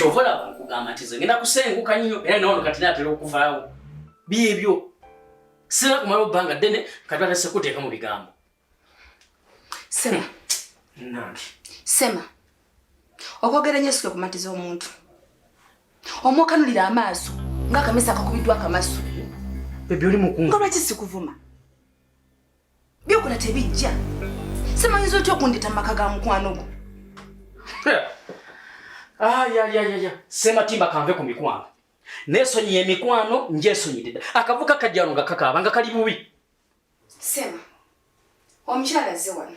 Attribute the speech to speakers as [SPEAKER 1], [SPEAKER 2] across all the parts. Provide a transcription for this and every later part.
[SPEAKER 1] Kyova olaba nkugamba nti nze ngenda kusenguka nnyo era nawano kati naatera okuvaawo. Byebyo. Sirina kumala obbanga ddene kati batandise kuteeka mu bigambo.
[SPEAKER 2] Sema.
[SPEAKER 1] Nange.
[SPEAKER 2] Sema. Okwogera ennyo si kumatiza omuntu. Omwokanulira amaaso ng'akamesa akakubiddwa akamasu.
[SPEAKER 1] Bebi oli mukungu.
[SPEAKER 2] Nga lwaki sikuvuma? Byokola tebijja. Sema oyinza otya okundeta mu maka ga mukwano gwo?
[SPEAKER 1] Ayayayaya, Sematimba kanve ku mikwano. Neesonyiye emikwano njesonyidde dda. Akavuka kajja wano nga kakaaba nga kali bubi.
[SPEAKER 2] Sema, omukyala azze wano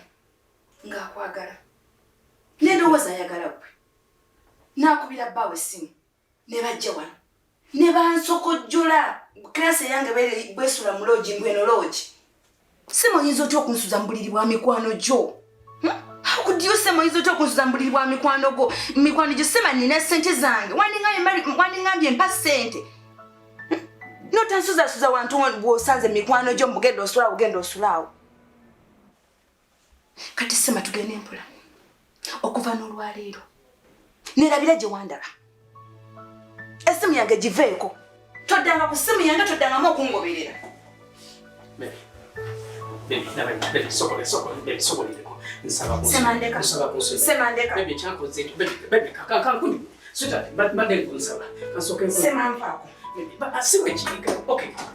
[SPEAKER 2] ng'akwagala nendowooza ayagala gwe n'akubira bbaawe essimu ne bajja wano ne bansokojjola kirasi eyange bwesula mu loogi mbweno loogi. Sema oyinza otya okunsuza mu buliri bwa mikwano gyo? How could you Sema oyinza otya okunsuza mu buliri bwa mikwano gwo mikwano gyo? Sema nina ssente zange, wandingambye mpa ssente notansuzasuza wantu bw'osanze mikwano gyo mugenda osulawo genda osulaawo. Kati Sema tugende mpola okuva n'olwaleero nerabira gye wandaba essimu yange giveeko, toddanga ku ssimu yange, toddangamu okungoberera.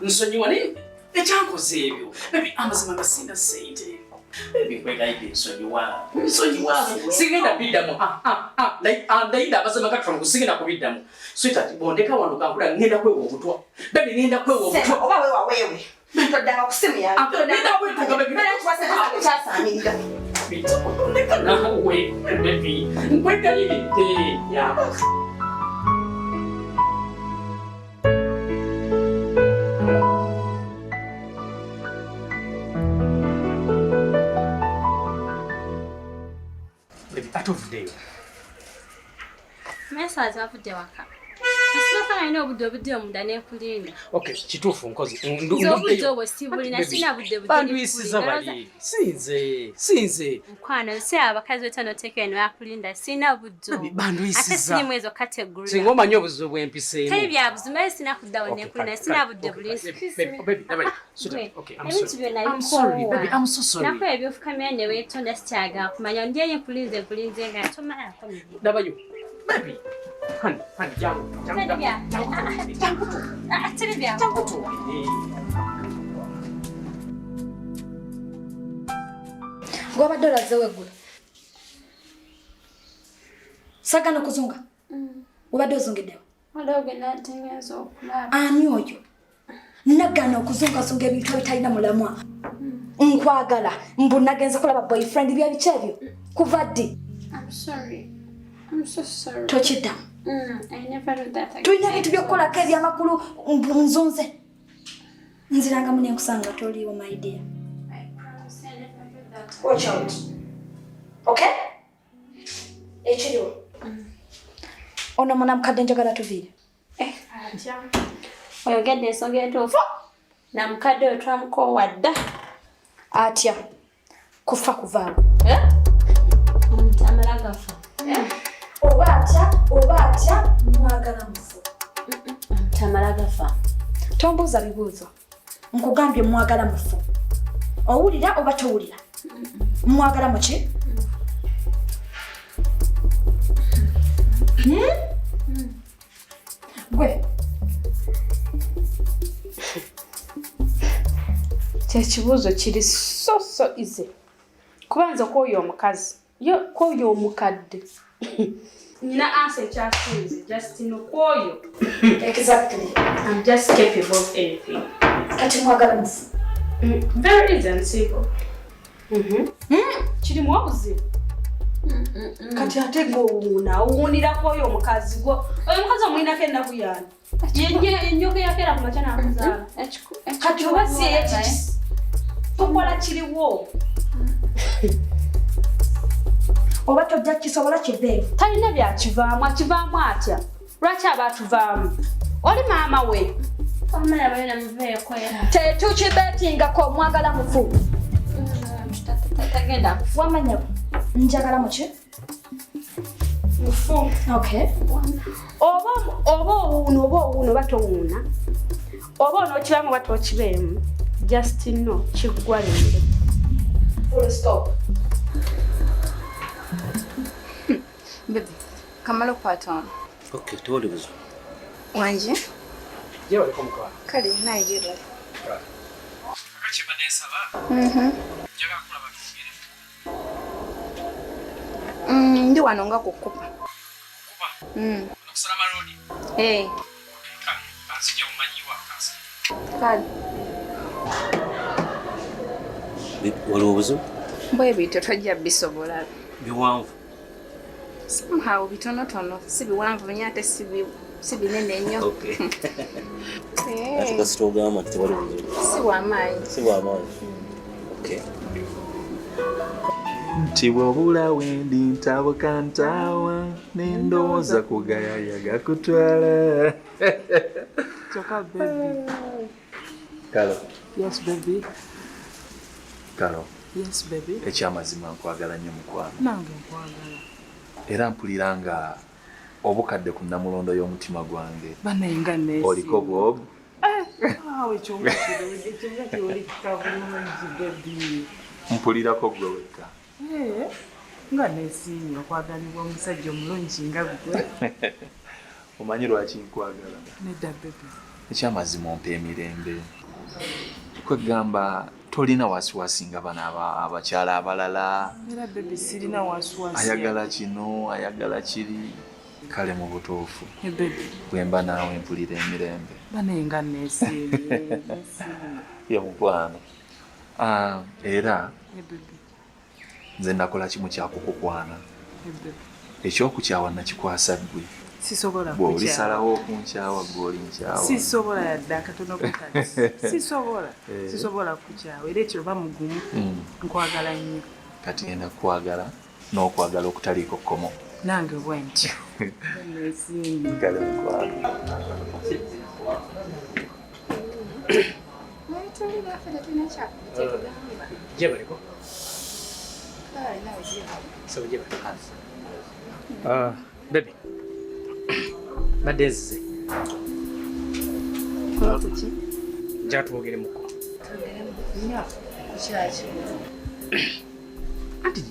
[SPEAKER 1] Nsonyiwa naye ekyankoze ebyo bebi amazima nga sina sente bebi nkwegayidde nsonyiwa nsonyiwa sigenda biddamu ndayidde amazima gatwangu sigenda kubiddamu sweetheart bondeka wano kankula ngenda kwewa obutwa bebi ngenda kwewa obutwa
[SPEAKER 2] oba wewa wewe toddanga ku simu yange kyasamirira
[SPEAKER 1] ndeka naawe bebi nkwegayiridde yaba. Ate ovuddeyo?
[SPEAKER 3] Mesaza avudde waka. Asooka alina obudde obudde omunda n'ekulinda.
[SPEAKER 1] Okay, kituufu nkozi.
[SPEAKER 3] Nze obudde obwo sibulina, sina budde budde.
[SPEAKER 1] Bandwisiza bali. Sinze, sinze.
[SPEAKER 3] Mukwano, si abakazi wetano oteeka eno akulinda, sina budde obwo.
[SPEAKER 1] Bandwisiza.
[SPEAKER 3] Ate sirimu ezo category.
[SPEAKER 1] Singa omanyi obuzibu bw'empiseemu.
[SPEAKER 3] Teri bya buzibu, naye sina kuddawo n'ekulinda, sina budde buli.
[SPEAKER 1] Baby, baby, sweetheart, okay, I'm
[SPEAKER 3] Ebintu
[SPEAKER 1] sorry.
[SPEAKER 3] byonna
[SPEAKER 1] I'm sorry,
[SPEAKER 3] bikoowa.
[SPEAKER 1] baby, I'm so sorry.
[SPEAKER 3] Nakola ebyofukamira ne weetonda sikyagala kumanya ndi eyo nkulinze nkulinze nga tomalako mirimu.
[SPEAKER 1] Labayo. Baby. Honey, honey, jangu, jangu,
[SPEAKER 3] Teri bya-
[SPEAKER 1] jangu, jangu,
[SPEAKER 3] Ah, teri bya-
[SPEAKER 1] jangu twogere.
[SPEAKER 4] Gwabadde olaze weggulu. Sagana okuzunga. Obadde ozungiddewo.
[SPEAKER 3] Waliwo gwe nategeeza okulaba.
[SPEAKER 4] Ani oyo? Nagaana okuzungazunga ebintu ebitalina mulamwa. Nkwagala mbu nagenze kulaba boyfriend bye biki ebyo? Kuva ddi?
[SPEAKER 3] I'm sorry. I'm so sorry.
[SPEAKER 4] Tokiddamu.
[SPEAKER 3] I never do that again.
[SPEAKER 4] Tulina ebintu by'okukolako ebyamakulu mbu nzunze. Nzirangamu ne nkusanga toliiwo my dear.
[SPEAKER 3] I promise I never do that again.
[SPEAKER 4] Watch out. Okay? Ekiriwo. Ono mwana mukadde njagala tuviire.
[SPEAKER 3] Atya. Oyogedde ensonga entuufu. Na mukadde oyo twamukoowa dda.
[SPEAKER 4] Atya. Kufa kuvaawo.
[SPEAKER 3] Omuntu amala gafa.
[SPEAKER 4] Oba atya, oba atya, mwagala mufu.
[SPEAKER 3] Omuntu amala gafa.
[SPEAKER 4] Tombuuza bibuuzo. Nkugambye mwagala mufu. Owulira oba towulira? Mwagala muki? Gwe.
[SPEAKER 5] Kyekibuuzo kiri so so easy. Kuba nze kwoyo omukazi, yo kwoyo omukadde. Nina answer ekyasinze, just no kwoyo.
[SPEAKER 4] Exactly.
[SPEAKER 5] I'm just capable of anything.
[SPEAKER 4] Kati mwagala mufu.
[SPEAKER 5] Very easy and simple. Kirimu obuzibu. Kati ate gw'owuuna, owuunira kwoyo omukazi gwo. Oyo omukazi omulinako ennaku yani. Enyoka eyakeera ku makya n'akuzaala. Kati oba si ekiki tukola kiriwo.
[SPEAKER 4] Oba tojja kisobola kiveeyo.
[SPEAKER 5] Talina byakivaamu, akivaamu atya? Lwaki aba atuvaamu? Oli maama we.
[SPEAKER 4] Tetukibeetingako mwagala mufu.
[SPEAKER 3] Tagenda kufa.
[SPEAKER 4] Wamanya njagala muki?
[SPEAKER 5] Mufu.
[SPEAKER 4] Okay.
[SPEAKER 5] Oba oba owuuna oba owuuna oba towuuna. Oba onookibamu oba tokibeemu. Just know kiggwa leero.
[SPEAKER 2] Full stop. Baby, kamala okukwata wano.
[SPEAKER 6] Okay, tewali buzibu.
[SPEAKER 2] Wanje?
[SPEAKER 1] Gyebaleko mukwano.
[SPEAKER 2] Kale, naye gyebale.
[SPEAKER 1] Kakibadde nsaba. Njagala kulaba twogere.
[SPEAKER 2] Ndi wano nga kukupa.
[SPEAKER 1] Kuba. Okusala malodi.
[SPEAKER 2] Eh.
[SPEAKER 1] Kale, kanzije omanyiwa kansi.
[SPEAKER 2] Kale.
[SPEAKER 6] Waliwo obuzibu?
[SPEAKER 2] Bwe bityo tojja bisobola.
[SPEAKER 6] Biwanvu.
[SPEAKER 2] Somehow bitonotono, si biwanvu nnyo ate si binene nnyo.
[SPEAKER 6] Okay. Ate kasita ogamba nti tewali buzibu.
[SPEAKER 2] Si bw'amaanyi.
[SPEAKER 6] Si bw'amaanyi. Okay.
[SPEAKER 7] Nti bw'obula wendi ntabuka ntaawa n'endowooza kugayaya gakutwala.
[SPEAKER 8] Kyokka baby.
[SPEAKER 7] Kalo.
[SPEAKER 8] Yes baby.
[SPEAKER 7] Kalo.
[SPEAKER 8] Yes baby.
[SPEAKER 7] Ekyamazima nkwagala nnyo mukwano.
[SPEAKER 8] Nange nkwagala.
[SPEAKER 7] Era mpulira nga obukadde ku nnamulondo y'omutima gwange.
[SPEAKER 8] Banaye nga neesiimye.
[SPEAKER 7] Oliko bwobu?
[SPEAKER 8] Awo ekyo nga kiwulikika bulungi baby.
[SPEAKER 7] Mpulirako gwe wekka.
[SPEAKER 8] Nga neesiimye okwagalibwa omusajja omulungi nga ggwe.
[SPEAKER 7] Omanyi lwaki nkwagala?
[SPEAKER 8] Nedda baby.
[SPEAKER 7] Ekyamazima ompa emirembe. Kwegamba tolina wasiwasi nga bano abakyala abalala.
[SPEAKER 8] Era baby sirina wasiwasi.
[SPEAKER 7] Ayagala kino, ayagala kiri. Kale mu butuufu.
[SPEAKER 8] Baby.
[SPEAKER 7] Bwe mba naawe mpulira emirembe.
[SPEAKER 8] Banaye nga neesiimye.
[SPEAKER 7] Ye mukwano. Era nze nakola kimu kyakukukwana. Ekyokukyawa nakikwasa ggwe.
[SPEAKER 8] Sisobola kukyawa.
[SPEAKER 7] Bw'olisalawo okunkyawa ggwe olinkyawa.
[SPEAKER 8] Sisobola yadde akatono kati. Sisobola. Sisobola kukyawa. Era ekyo oba mugumu. Nkwagala nnyo.
[SPEAKER 7] Kati ngenda kukwagala n'okwagala okutaliiko kkomo.
[SPEAKER 8] Nange bwe ntyo. Neesiimye.
[SPEAKER 7] Kale mukwano.
[SPEAKER 1] Gyebaleko. Sebo gyebaleko. Baby. Badde nzize. Njagala twogeremuko. Anti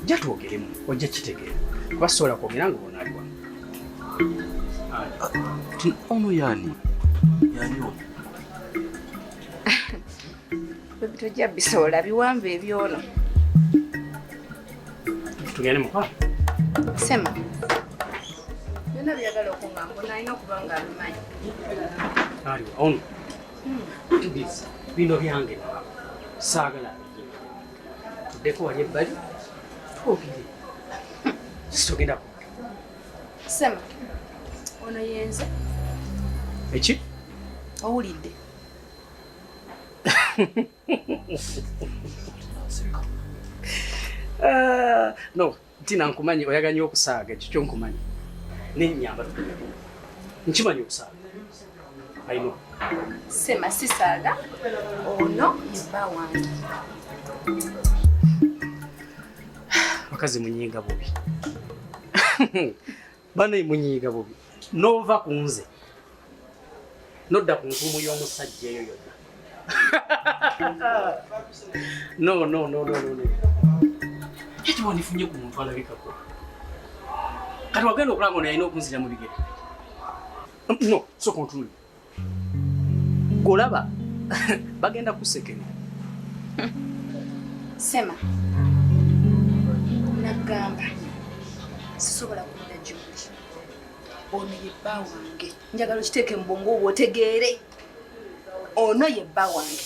[SPEAKER 1] jatwogeremu ojja kitegeera. Kuba sobola kwogera nga ono ali wano.
[SPEAKER 6] Ono yaani? Yaani ono?
[SPEAKER 2] Baby tojja bisobola biwanvu ebyono.
[SPEAKER 1] Tugende mukwano.
[SPEAKER 2] Sema. Byonna byagala okungamba nalina okuba nga abimanyi.
[SPEAKER 1] Aliwa ono. Tubizi bino byange saagala tuddeko wali ebbali twogere. Sitogenda kwogera.
[SPEAKER 2] Sema. Ono yenze.
[SPEAKER 1] Eki?
[SPEAKER 2] Owulidde.
[SPEAKER 1] No, Tina nkumanyi oyagala nnyo okusaaga ekyo kyo nkumanyi. Nennyamba nkimanyi okusaaga. I know.
[SPEAKER 2] Sema sisaaga ono ye bba wange.
[SPEAKER 1] Bakazi munyiiga bubi. Bano munyiiga bubi. Nova ku nze. Nodda ku ntuumu y'omusajja eyo yonna. No, no, no, no, no, no. Kati wandifunye ku muntu alabikako. Kati wagenda okulaba ono yalina okunzira mu bigere. No, sooka ontunule. Gw'olaba bagenda kusekera.
[SPEAKER 2] Sema. Nagamba sisobola kudda gy'oli. Ono ye bba wange. Njagala okiteeke mu bwongo obwo otegeere. Ono ye bba wange.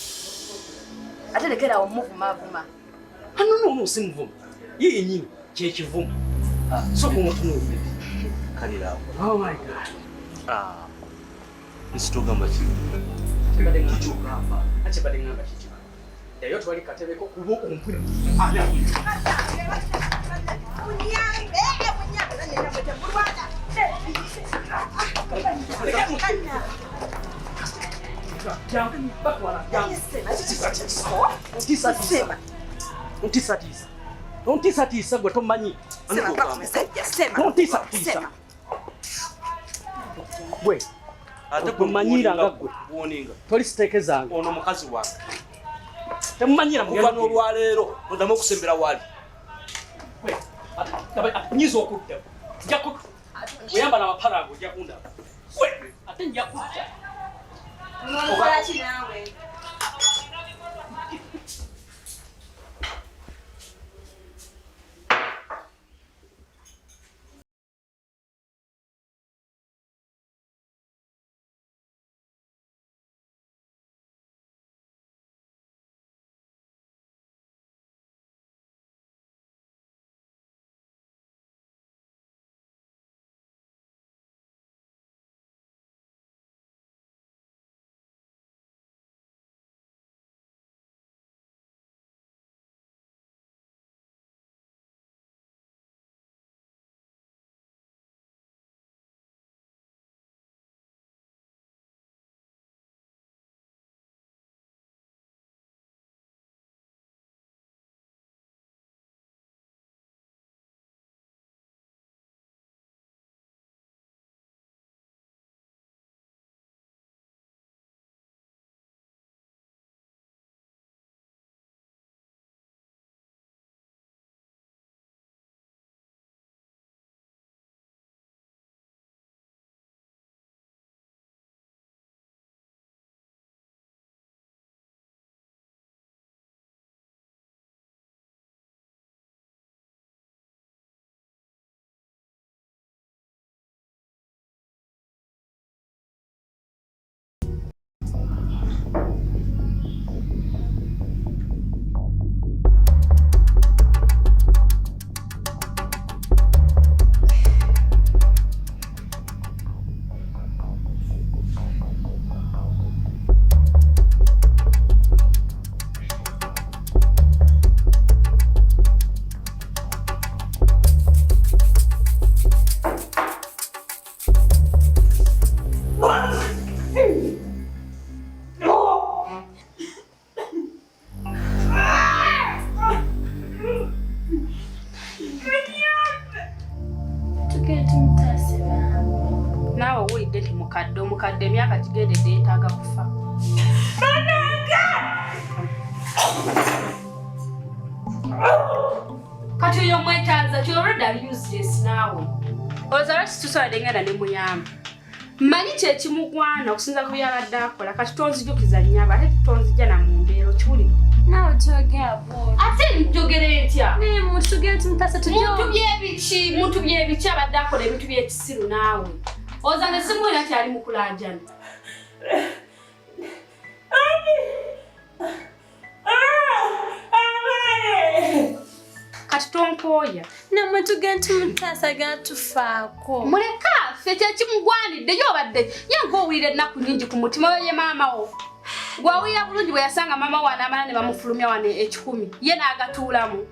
[SPEAKER 2] Ate lekera awo muvumaavuma.
[SPEAKER 1] Ano no ono si muvuma. Ye yennyini kye kivumo. Sooka ontunule.
[SPEAKER 6] Kalira awo.
[SPEAKER 1] Oh my God.
[SPEAKER 6] Nsitogamba ki?
[SPEAKER 1] Akibadde ngamba kiki? Yayo twali katebeko kuba ompuni. Ontiisatiisa. Ontiisatiisa gwe tomanyi. Tontiisa tiisa. Gwe
[SPEAKER 6] Ate gwe
[SPEAKER 1] mmanyiira nga gwe.
[SPEAKER 6] Woninga.
[SPEAKER 1] Toli siteeke zange.
[SPEAKER 6] Ono mukazi wange.
[SPEAKER 1] Temumanyira
[SPEAKER 6] Kuva n'olwaleero oddamu okusembera wali.
[SPEAKER 1] Gwe nyiza okudda. Nja ku oyambala amapala ago ojja kundaba. Gwe ate nja kudda.
[SPEAKER 5] Okola ki naawe? Naawe owulidde nti mukadde omukadde emyaka gigendedde yeetaaga kufa. Kati oyo omwetaaza ki already ali useless naawe. Olowooza lwaki tusobola ngenda ne muyamba? Mmanyi kye kimugwana okusinza ku byabadde akola kati tonzijukiza nnyabo ate tonzijja na mu mbeera okiwulidde.
[SPEAKER 3] Naawe toyogera bw'otyo.
[SPEAKER 5] Ate njogere ntya?
[SPEAKER 3] Naye muntu tugende tumutaase tujje.
[SPEAKER 5] Muntu byebiki abadde akola ebintu by'ekisiru naawe. Olowooza nze simuwulira nti ali mu kulaajana. Kati tonkooya.
[SPEAKER 3] Nammwe tugende tumutaase agenda tufaako.
[SPEAKER 5] Muleka ffe kyekimugwanidde ye obadde ye ng'owulira ennaku nnyingi ku mutima oyo ye maama wo. Gw'awulira bulungi bwe yasanga maama wo anaamala ne bamufulumya wano 1,000 ye n'agatuulamu.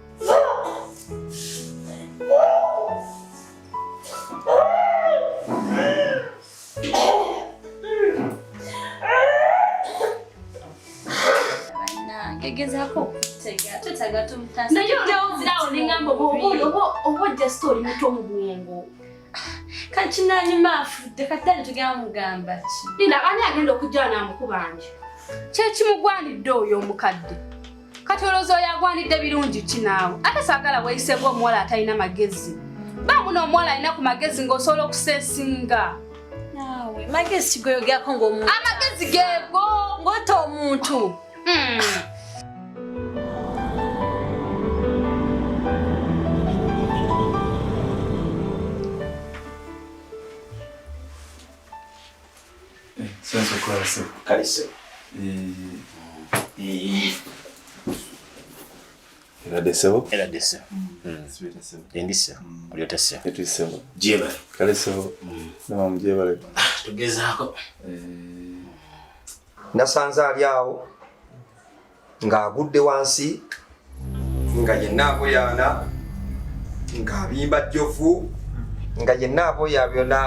[SPEAKER 3] Bannange gezaako okutegeera twetaaga tumutaase.
[SPEAKER 5] Naye olowooza ne ŋŋamba oba ojja sita oli muto mu bwongo.
[SPEAKER 3] Kati kinanyuma afudde kati ddala tugenda mugamba ki?
[SPEAKER 5] Linda ani agenda okujja n'amukubanja? Kyekimugwanidde oyo omukadde. Kati olowooza oyo agwanidde birungi ki naawe? Ate saagala weeyise ng'omuwala atalina magezi. Baamu n'omuwala alina ku magezi ng'osobola okuseesinga.
[SPEAKER 3] Naawe magezi ki g'oyogerako ng'omuntu?
[SPEAKER 5] Amagezi geego!
[SPEAKER 3] Ng'otta omuntu.
[SPEAKER 7] Sense okulaba ssebo.
[SPEAKER 6] Kale ssebo.
[SPEAKER 7] Eradde ssebo?
[SPEAKER 6] Eradde ssebo. Endi ssebo. Oli otya ssebo?
[SPEAKER 7] Etuli ssebo.
[SPEAKER 6] Gyebale.
[SPEAKER 7] Kale ssebo. Nama mugyebale.
[SPEAKER 6] Tugezaako.
[SPEAKER 9] Nasanze ali awo ng'agudde wansi nga yenna aboyaana ng'abimba jjovu nga yenna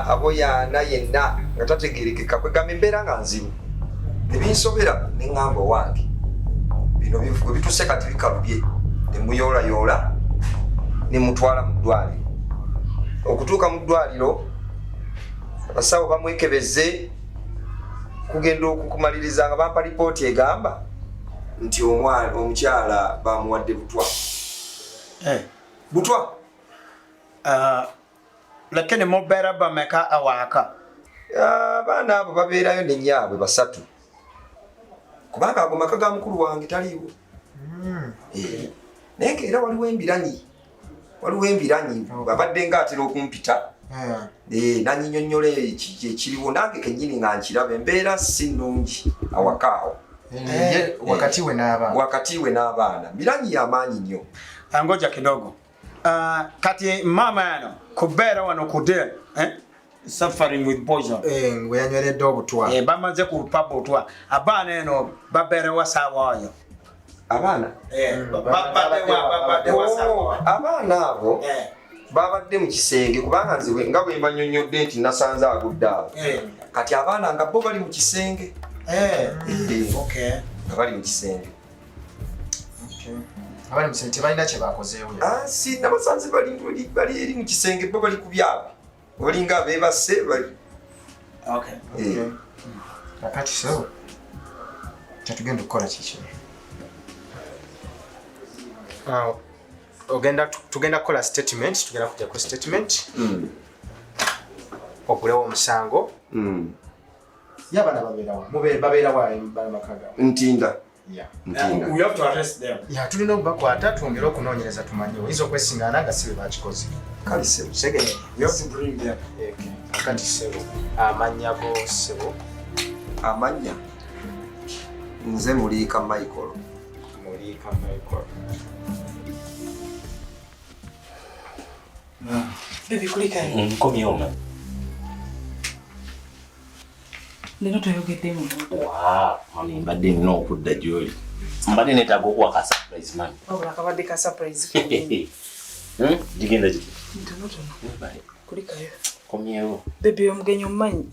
[SPEAKER 9] aboyaana yenna nga tategeerekeka kwegamba embeera nga nzibu. Ebinsobera ne ŋŋamba owange bino bwe bituuse kati bikalubye ne muyoolayoola Ne mutwala mu ddwaliro. Okutuuka mu ddwaliro abasawo bamwekebeze kugenda okukumaliriza nga bampa lipooti egamba nti omwana omukyala bamuwadde butwa. Butwa.
[SPEAKER 10] Lakini mubeera bameka awaka?
[SPEAKER 9] Abaana abo babeerayo ne nnyaabwe basatu. Kubanga ago maka ga mukulu wange taliiwo. Naye ng'era waliwo embiranyi. Waliwo embiranyi babadde ng'atera okumpita. Nanyinyonnyola ekiriwo nange kennyini nga nkiraba embeera si nnungi awaka awo.
[SPEAKER 11] Wakati we n'abaana.
[SPEAKER 9] Wakati we n'abaana. Miranyi y'amaanyi nnyo.
[SPEAKER 10] Ngoja kidogo. Kati mama yano kubeera wano kude suffering with poison.
[SPEAKER 11] We yanyweredde obutwa.
[SPEAKER 10] Bamaze kupa butwa. Abaana eno babeerewa saawa oyo.
[SPEAKER 9] Abaana? Abaana abo babadde mu kisenge kubanga nze nga bwe mbannyonnyodde nti nasanze agudde awo. Kati abaana nga bo bali mu kisenge. Nga bali mu kisenge.
[SPEAKER 11] Abali mu kisenge tebalina kye bakozeewo.
[SPEAKER 9] Si nabasanze bali eri mu kisenge bo bali ku byabwe. Balinga abeebase bali.
[SPEAKER 11] Kakati so kyetugenda okukola kiki? Tugenda kukola statement, tugenda kujja ku statement. Ogulewo omusango. Ye abaana babeera wa? Babeera wa maka gaabwe?
[SPEAKER 9] Ntinda.
[SPEAKER 10] We have to arrest them.
[SPEAKER 11] Tulina okubakwata twongere okunoonyereza tumanye oyinza okwesingana nga si bwe bakikoze.
[SPEAKER 9] Kale ssebo.
[SPEAKER 10] We have to bring them.
[SPEAKER 11] Kakati ssebo, amannya go ssebo.
[SPEAKER 9] Amannya? Nze Muliika Michael.
[SPEAKER 11] Muliika Michael.
[SPEAKER 8] Baby, kulikayo.
[SPEAKER 6] Nkomyewo mami.
[SPEAKER 8] Leero toyogeddemu.
[SPEAKER 6] Mami mbadde nina okudda gy'oli. Mbadde neetaaga okuwa ka surprise mami.
[SPEAKER 8] Wabula kabadde ka surprise kennyini.
[SPEAKER 6] Gigenda giti?
[SPEAKER 8] Ntonotono. Kulikayo.
[SPEAKER 6] Nkomyewo.
[SPEAKER 8] Baby, omugenyi omumanyi?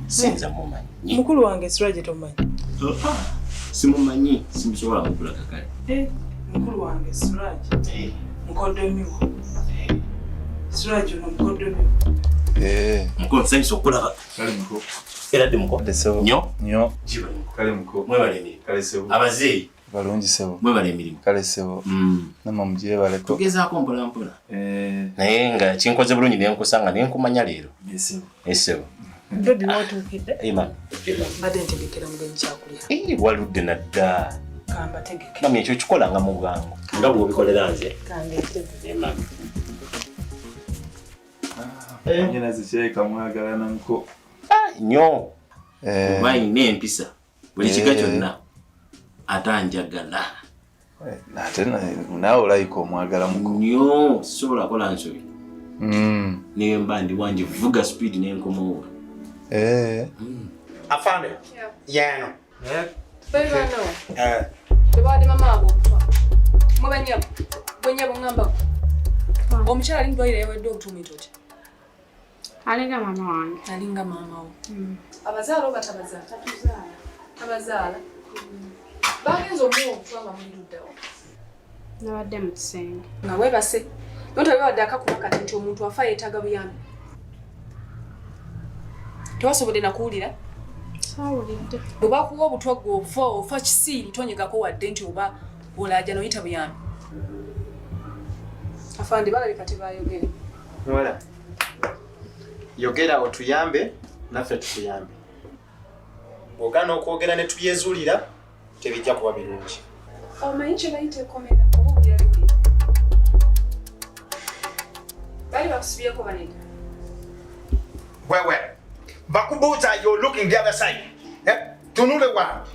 [SPEAKER 6] Sinza mumanyi.
[SPEAKER 8] Mukulu wange Siraje tomumanyi?
[SPEAKER 6] Simumanyi, simusobola kukulaga kale.
[SPEAKER 8] Mukulu wange Siraje. Mukoddomiwo. Siraje ono mukoddomiwo.
[SPEAKER 6] Mukulu nsanyuse okulaba.
[SPEAKER 7] Kale muko.
[SPEAKER 6] Era dde muko. Nnyo.
[SPEAKER 7] Nnyo. Kale muko.
[SPEAKER 6] Mwebale emirimu.
[SPEAKER 7] Kale ssebo.
[SPEAKER 6] Abazeeyi.
[SPEAKER 7] Balungi ssebo.
[SPEAKER 6] Mwebale emirimu.
[SPEAKER 7] Kale ssebo. Namma mugyebaleko.
[SPEAKER 6] Tugezaako mpola mpola. Naye nga kinkoze bulungi ne nkusanga ne nkumanya leero. Ssebo.
[SPEAKER 8] Baby watuukidde?
[SPEAKER 6] Mami.
[SPEAKER 8] Mbadde ntegekera mugenyi kyakulya.
[SPEAKER 6] Waludde nadda.
[SPEAKER 8] Kambategeke.
[SPEAKER 6] Mami ekyo kikolanga mu bwangu. Nga bw'obikolera nze.
[SPEAKER 8] Kandeete.
[SPEAKER 6] Mami.
[SPEAKER 7] Nnyinaze kirabika mwagalana muko.
[SPEAKER 6] Nnyo. Oba ayina empisa buli kika kyonna ate anjagala.
[SPEAKER 7] Ate naawe olabika omwagala muko.
[SPEAKER 6] Nnyo sisobola kukola nsobi. Naye mba ndi wange vuga speed n'enkomawo.
[SPEAKER 10] Afande. Yeno.
[SPEAKER 12] Baby bano. Tebawadde mama waabwe obutwa. Mwe bannyabo, gwe nnyabo ŋŋamba gwe. Omukyala ali mu ddwaliro yaweddwa obutuumita otya?
[SPEAKER 3] Alinga mama wange.
[SPEAKER 12] Alinga maama wo. Abazaala oba tabazaala?
[SPEAKER 3] Tatuzaala.
[SPEAKER 12] Tabazaala. Bagenze omuwa obutwa nga muli luddawa.
[SPEAKER 3] Nabadde mu kisenge.
[SPEAKER 12] Nga weebase. Nontabiwadde akakuba kati nti omuntu afa yeetaaga buyambi. Tewasobodde na kuwulira?
[SPEAKER 3] Saawulidde.
[SPEAKER 12] Bwe bakuwa obutwa gwe ofa ofa kisiiri tonyegako wadde nti oba olaajana oyita buyambi. Afande balabika tebaayogere.
[SPEAKER 11] Muwala. Yogera otuyambe naffe tukuyambe. Bw'ogaana okwogera ne tubyezuulira tebijja kuba birungi.
[SPEAKER 12] Omanyi kye bayita ekkomera oba obuyaliwulira? Baali bakusibyeko banene.
[SPEAKER 10] Wewe. Bakubuuza you're looking the other side. Tunule wange.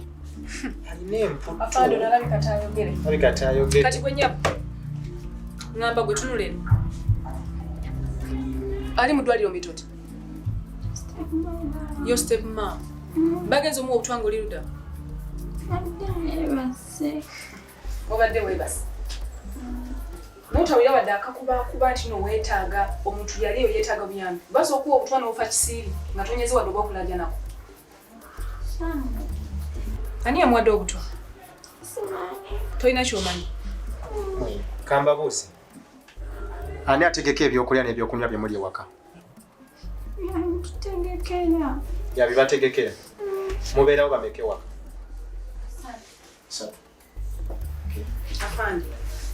[SPEAKER 11] Alina emputtu.
[SPEAKER 12] Afande ono alabika tayogere.
[SPEAKER 11] Alabika tayogere.
[SPEAKER 12] Kati gwe nnyabo. Ŋŋamba gwe tunula eno. Ali mu ddwaliro mitoti. Your step mom. Bagenze omuwa obutwa ng'oli ludda. Obadde weebase. N'otawulira wadde akakubakuba nti no weetaaga omuntu yali eyo yeetaaga buyambi. Basobola okuwa obutwa n'ofa kisiiri nga tonyeze wadde oba okulaajanako. Ani yamuwadde obutwa? Tolina ky'omanyi.
[SPEAKER 11] Kambabuuze. Ani ategeka ebyokulya n'ebyokunywa bye muli ewaka?
[SPEAKER 3] Tutegekera.
[SPEAKER 11] Yabibategekera. Mubeerawo bameka ewaka? Satu.
[SPEAKER 8] Afande,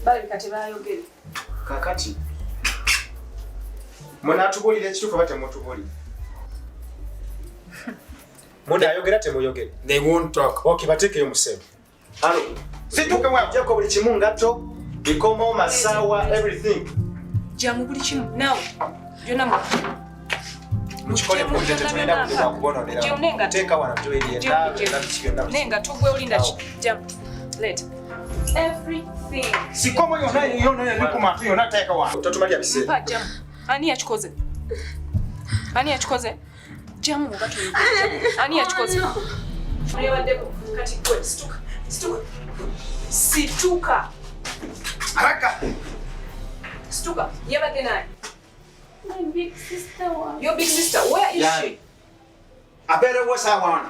[SPEAKER 8] balabika tebaayogere.
[SPEAKER 11] Kakati munaatubuulira ekituufu oba temutubuulira? Munaayogera temuyogere?
[SPEAKER 10] They won't talk.
[SPEAKER 11] Okay, bateekeyo musebo. Alo, situke mwajjako buli kimu, ngatto, bikomo, masaawa, everything.
[SPEAKER 12] Jamu buli kimu naawe byonna mu
[SPEAKER 11] Mukikole budde, tetulina budde bwa kubonoonera. Teeka wano joyeri yenna biki byonna.
[SPEAKER 12] Nengatto gwe olinda ki? Jamu let everything.
[SPEAKER 10] Sikomo yonna yonna yonna yonna teeka wano.
[SPEAKER 11] Totumalya biseera.
[SPEAKER 12] Mpa jamu. Ani yakikoze? Ani yakikoze? Jamu oba toyogera. Ani yakikoze? Oyabaddeko kati gwe situka. Situka. Situka.
[SPEAKER 10] Haraka.
[SPEAKER 12] Situka. Yabadde naye.
[SPEAKER 3] My big sister was.
[SPEAKER 12] Your big sister, where is
[SPEAKER 10] Yani.
[SPEAKER 12] she?
[SPEAKER 10] Abeere wa saawa wano?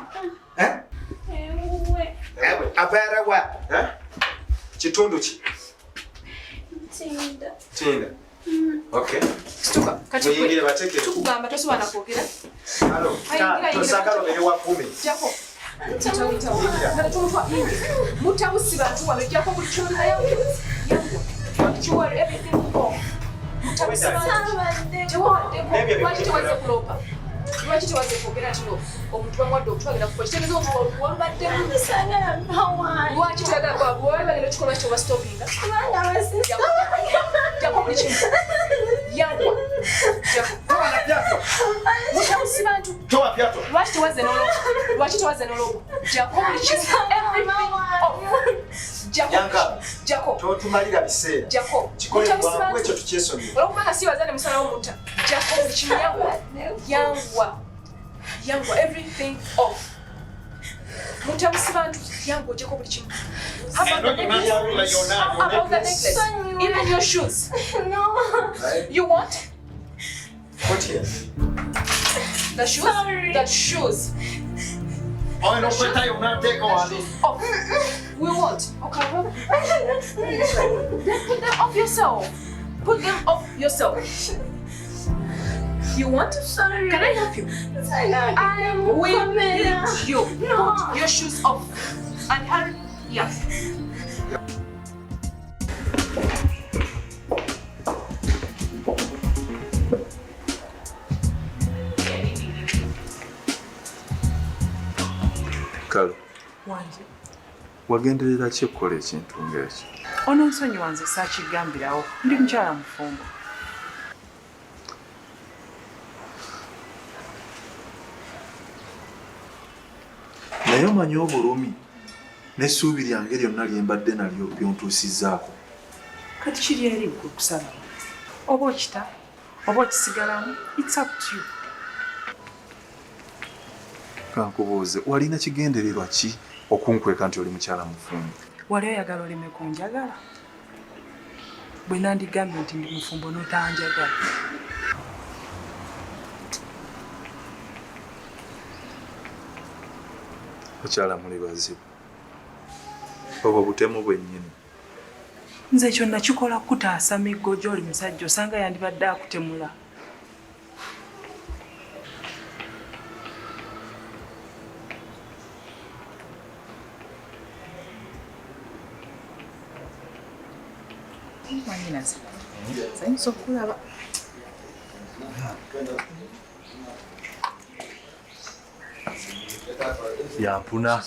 [SPEAKER 10] Eh?
[SPEAKER 3] Ewe.
[SPEAKER 10] Ewe, abeere wa?
[SPEAKER 11] Eh? Kitundu ki?
[SPEAKER 3] Tinda.
[SPEAKER 11] Tinda. Okay.
[SPEAKER 12] Situka. Kati
[SPEAKER 11] Muyingire bateeke.
[SPEAKER 12] Tukugamba tosobola na kwogera.
[SPEAKER 11] Alo,
[SPEAKER 12] Ayingira,
[SPEAKER 11] tosagala obeere wa 10.
[SPEAKER 12] Jako. Mutawusi bantu wano jako buli kyolinayo. Jewelry, everything off. Mutawusi bantu. Tewaddeko. Lwaki tewazze kuloopa? Lwaki tewazze kwogera nti no omuntu bamuwadde obutwagenda kufa? Kitegeeza omuntu walubaddemu.
[SPEAKER 3] Sagala mpawaani.
[SPEAKER 12] Lwaki toyagala bwaba bagenda okikola lwaki tewastopinga?
[SPEAKER 3] Kubanga basista.
[SPEAKER 12] Jako buli kimu. Yangwa. Jako. Mutawusi bantu.
[SPEAKER 10] Toa viatu.
[SPEAKER 12] Lwaki tewazze n'oloopa? Lwaki tewazze n'oloopa? Jako buli kimu. Everything off. Jako.
[SPEAKER 11] Yanka.
[SPEAKER 12] Jako.
[SPEAKER 11] Totumalira biseera.
[SPEAKER 12] Jako.
[SPEAKER 11] Kikole
[SPEAKER 12] Mutawusi
[SPEAKER 11] bwangu
[SPEAKER 12] bantu.
[SPEAKER 11] ekyo tukyesonyiwe.
[SPEAKER 12] Olwokubanga si bazadde musalawo mutta. Jako buli kimu yangwa. Yangwa. Yangwa everything off. Mutawusi bantu yangwa ojjeko buli kimu. How about the necklace? How about the necklace? Even your shoes.
[SPEAKER 3] No.
[SPEAKER 12] You want
[SPEAKER 11] Put here.
[SPEAKER 12] the shoes?
[SPEAKER 3] Sorry.
[SPEAKER 12] The shoes.
[SPEAKER 10] Oyo n'okweta yonna teeka wano.
[SPEAKER 12] Off. We want. Okay. Then put them off yourself. Put them off yourself. You want?
[SPEAKER 3] Sorry.
[SPEAKER 12] Can I help you?
[SPEAKER 3] I
[SPEAKER 12] We need you.
[SPEAKER 3] No.
[SPEAKER 12] Put your shoes off. And hurry. Yeah.
[SPEAKER 7] Kale,
[SPEAKER 8] Wanje.
[SPEAKER 7] wagenderera ki okukola ekintu ng'ekyo?
[SPEAKER 8] Ono nsonyiwa nze saakigambirawo. Ndi mukyala mufumbo.
[SPEAKER 7] Naye omanyi obulumi n'essuubi lyange lyonna lye mbadde nalyo byontuusizzaako.
[SPEAKER 8] Kati kiri eri gwe kusalawo. Oba okita, oba okisigalamu, it's up to you.
[SPEAKER 7] Kankubuuze, walina kigendererwa ki okunkweka nti oli mukyala mufumbo?
[SPEAKER 8] Wali oyagala oleme kunjagala? Bwe nandigambye nti ndi mufumbo n'otanjagala.
[SPEAKER 7] Bakyala muli bazibu. Obwo butemu bwennyini.
[SPEAKER 8] Nze ekyo nakikola kutaasa miggo gy'oli musajja osanga yandibadde akutemula. Mwannyinaze, nsanyusa okulaba.
[SPEAKER 7] Yampuna.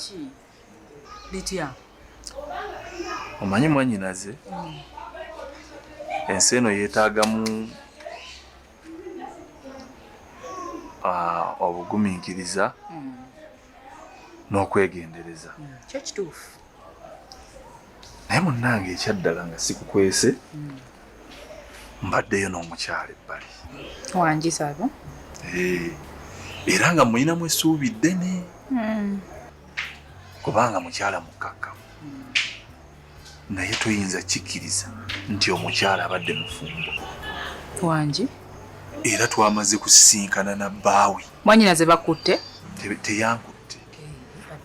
[SPEAKER 8] Litya?
[SPEAKER 7] Omanyi mwannyinaze, ensi eno yeetaagamu obugumiikiriza n'okwegendereza.
[SPEAKER 8] Kyo kituufu.
[SPEAKER 7] Naye munnange ekyaddala nga sikukwese, mbaddeyo n'omukyala ebbali.
[SPEAKER 8] Wangi saabo?
[SPEAKER 7] Era nga mulinamu essuubi ddene. Kubanga mukyala mukkakkamu. Naye toyinza kikkiriza nti omukyala abadde mufumbo.
[SPEAKER 8] Wangi?
[SPEAKER 7] Era twamaze kusisinkana na bbaawe.
[SPEAKER 8] Mwannyinaze bakutte?
[SPEAKER 7] Teyankutte.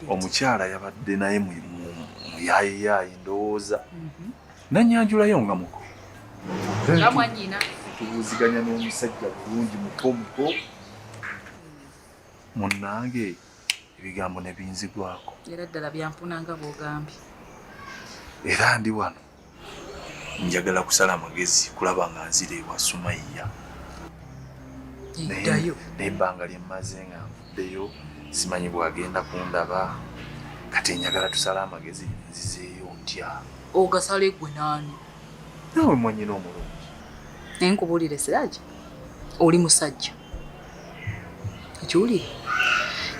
[SPEAKER 7] Omukyala yabadde naye muyaayiyayi ndowooza. Nannyanjulayo nga muko.
[SPEAKER 8] Nga mwannyina.
[SPEAKER 7] Tubuuziganya n'omusajja bulungi muko muko. Munnange ebigambo ne binzigwako.
[SPEAKER 8] Era ddala byampuna nga bw'ogambye.
[SPEAKER 7] Era ndi wano njagala kusala magezi kulaba nga nzira ewa Sumayiya.
[SPEAKER 8] Ddayo.
[SPEAKER 7] Naye ebbanga lye mmaze nga nvuddeyo simanyi bw'agenda kundaba. Kati njagala tusale amagezi nzizeeyo ntya.
[SPEAKER 8] Ogasale ggwe naani?
[SPEAKER 7] Naawe mwannyina omulungi.
[SPEAKER 8] Naye nkubuulire Siraje, oli musajja. Okiwulire?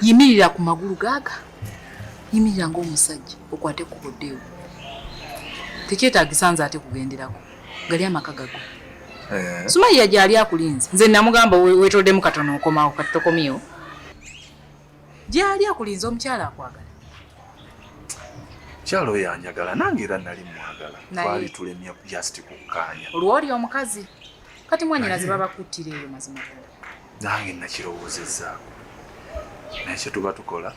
[SPEAKER 8] Yimirira ku magulu gaaga. Yimirira ng'omusajja okwate ekkubo oddeewo. Tekyetaagisa nze ate kugenderako. Gali amaka gago. Sumayiya gy'ali akulinze. Nze namugamba weetoddemu katono okomawo kati tokomyewo. Gy'ali akulinze omukyala akwagala.
[SPEAKER 7] Mukyala oyo anjagala nange era nali mwagala. Twali tulemye just kukkaanya.
[SPEAKER 8] Olwo oli omukazi. Kati mwannyinaze babakuttira eyo mazima ddala.
[SPEAKER 7] Nange nakirowoozezzaako. Naye kye tuba tukola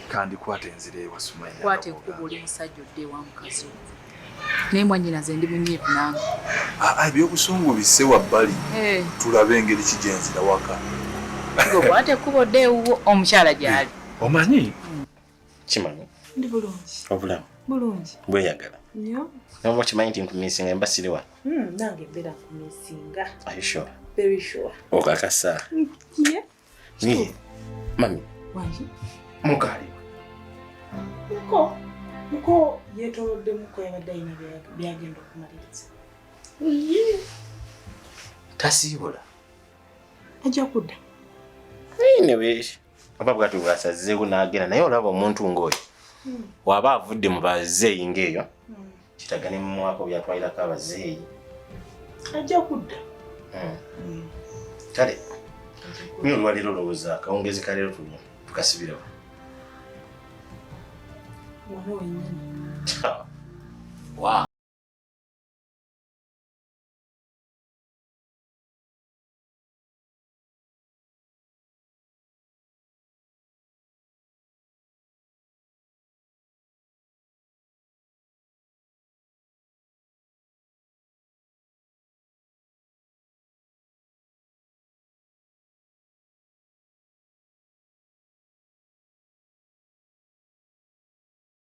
[SPEAKER 7] kandikwata enzira ewa Sumayiya.
[SPEAKER 8] Kwata ekkubo oli musajja odde ewa mukazi wo. Naye mwannyinaze ndi munyiivu nange.
[SPEAKER 7] Ebyobusungu bisse wabbali tulabe engeri ki gye nzira waka.
[SPEAKER 8] Okwata ekkubo odde ewuwo omukyala gy'ali.
[SPEAKER 7] Omanyi?
[SPEAKER 6] Kimanyi.
[SPEAKER 8] Ndi bulungi.
[SPEAKER 6] Obulamu.
[SPEAKER 8] Bulungi.
[SPEAKER 6] Bweyagala.
[SPEAKER 8] Nnyo.
[SPEAKER 6] Noba okimanyi nti nkumisinga mba siri wano.
[SPEAKER 8] Nange mbeera nkumisinga.
[SPEAKER 6] Are you sure?
[SPEAKER 8] Very sure.
[SPEAKER 6] Okakasa.
[SPEAKER 8] Yeah.
[SPEAKER 6] Ni. Mami.
[SPEAKER 8] Wangi.
[SPEAKER 6] Mukaali.
[SPEAKER 8] Muko. Muko yeetoolodde muko yabadde alina byagenda okumaliriza. Ye.
[SPEAKER 6] Tasiibula.
[SPEAKER 8] Ajja kudda.
[SPEAKER 6] Anyway, oba bw'atyo bw'asazeewo n'agenda naye olaba omuntu ng'oyo. Waba avudde mu bazeeyi ng'eyo, kitaga ne mumuwaako byatwalirako abazeeyi.
[SPEAKER 8] Ajja kudda.
[SPEAKER 6] Kale, nyo olwaleero olowooza akawungeezi ka leero tukasibirawo.
[SPEAKER 8] Wano wennyini.
[SPEAKER 6] Wow.